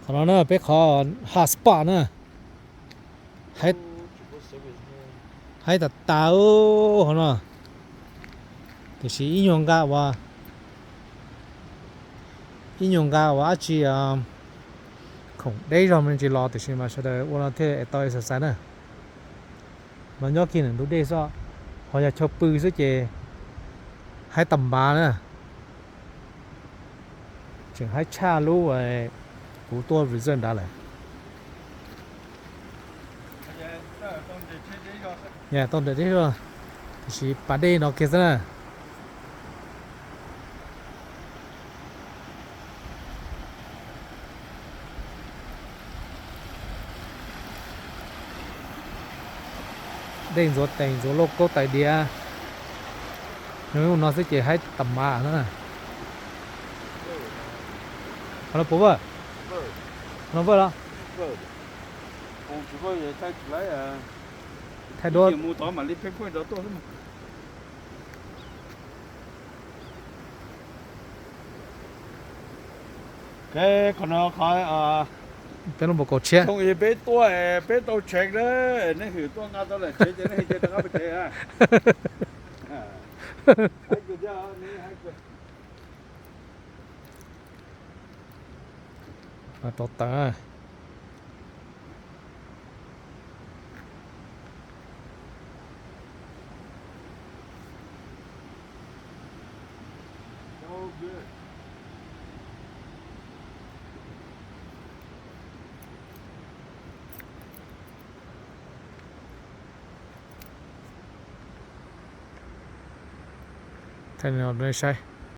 Qhov no na peb qhov hot spot na. Haib tas tas hov no. Tiam sis ib nyuag nqa ua, ib nyuag nqa ua dab tsi khoom deb zog me ntsis los tiam sis mas sawv daws ua no thiaj tau exercise na. Mas nyob kiag ntawm ntug dej xwb, ho yog chaw pw xwb ces haib tas npav na. Tseem haib tshaj lub kuv tuaj resort nrad lawm. Tau nres deb zog, tiam sis pas dej no kiag xwb na. Dej ntxuav tes ntxuav lauj kaub tais diav. Nyob no xwb ces haib tas npav na. Qhov no puas vwm? Qhov no vwm los? Thaij duab. Qhov no qhov peb lub npau kaus tshiab, peb tuaj peb tau check na, nej hwm tuaj nqa tau lawm tsev ces nej hais tias rov qab pem tsev na. Rau taws. Thaij no rau nej saib.